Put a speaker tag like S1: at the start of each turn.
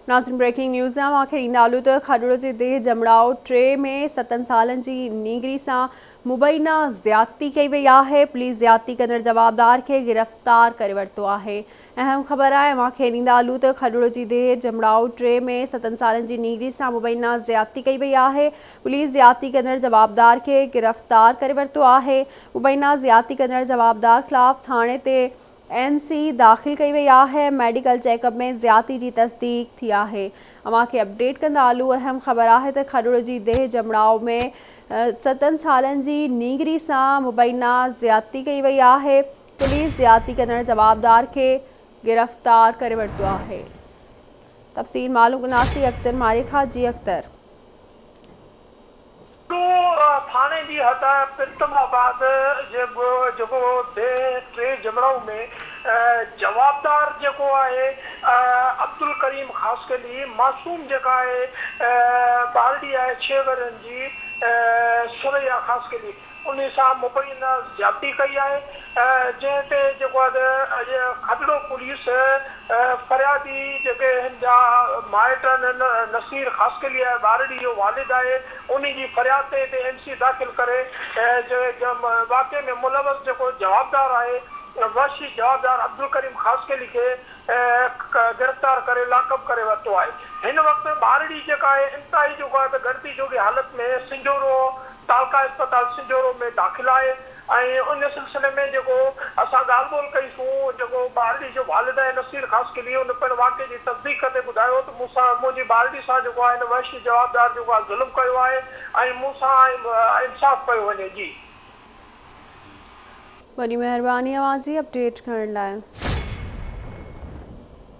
S1: ناظرين breaking news اوهان کي ڏيندا هلون ته کاڏوڙو جي ديهه جمڙائو ٽي ۾ ستن سالن جي نينگري سان مبينا زيادتي ڪئي وئي آهي، پوليس زيادتي ڪندڙ جوابدار کي گرفتار ڪري ورتو آهي. اهم خبر آهي اوهان کي ڏيندا هلون ته کاڏوڙو جي ديهه جمڙائو ٽي ۾ ستن سالن جي نينگري سان مبينا زيادتي ڪئي وئي آهي، پوليس زيادتي ڪندڙ جوابدار کي گرفتار ڪري ورتو آهي، مبينا زيادتي ڪندڙ جوابدار خلاف ٿاڻي تي اين سي داخل ڪئي وئي آهي، ميڊيڪل چيڪ اپ ۾ زيادتي جي تصديق ٿي آهي. اوهان کي اپڊيٽ ڪندا هلون اهم خبر آهي ته کڏڙ جي ديهه جمڙائو ۾ ستن سالن جي نينگري سان مبينا زيادتي ڪئي وئي آهي، پوليس زيادتي ڪندڙ جوابدار کي گرفتار ڪري ورتو آهي. تفصيل معلوم ڪنداسين اختر ماري کان جي اختر.
S2: ٽو ٿاڻي جي حد پرتم آباد جي جيڪو ديهه ٽي جمڙائو ۾ جوابدار جيڪو آهي عبدالڪريم خاصخيلي معصوم جيڪا آهي ٻارڙي آهي ڇهه ورهين جي ثريا خاصخيلي انهي سان مبينا زيادتي ڪئي آهي جنهن تي جيڪو آهي اڄ کڏڙو پوليس فريادي جيڪي هن جا مائٽ آهن نصير خاصخيلي آهي ٻارڙي جو والد آهي انهي جي فرياد تي هتي اين سي داخل ڪري واقعي ۾ ملوث جيڪو جوابدار آهي وحشي جوابدار عبدالڪريم خاصخيلي کي گرفتار ڪري لاڪپ ڪري ورتو آهي هن وقت ٻارڙي جيڪا آهي انتهائي جيڪو آهي ته ڳڻتي جوڳي حالت ۾ سنجهورو تعلقه اسپتال سنجهورو ۾ داخل آهي ۽ ان سلسلي ۾ جيڪو اسان ڳالهه ٻولهه ڪئي سون جيڪو ٻارڙي جو والد آهي نصير خاصخيلي ان پڻ واقعي جي تصديق ڪندي ٻڌايو ته مون سان منهنجي ٻارڙي سان جيڪو آهي هن وحشي جوابدار جيڪو آهي ظلم ڪيو آهي ۽ مون سان انصاف ڪيو وڃي جي.
S1: وڏي مهرباني اوهان جي اپڊيٽ ڪرڻ لاء.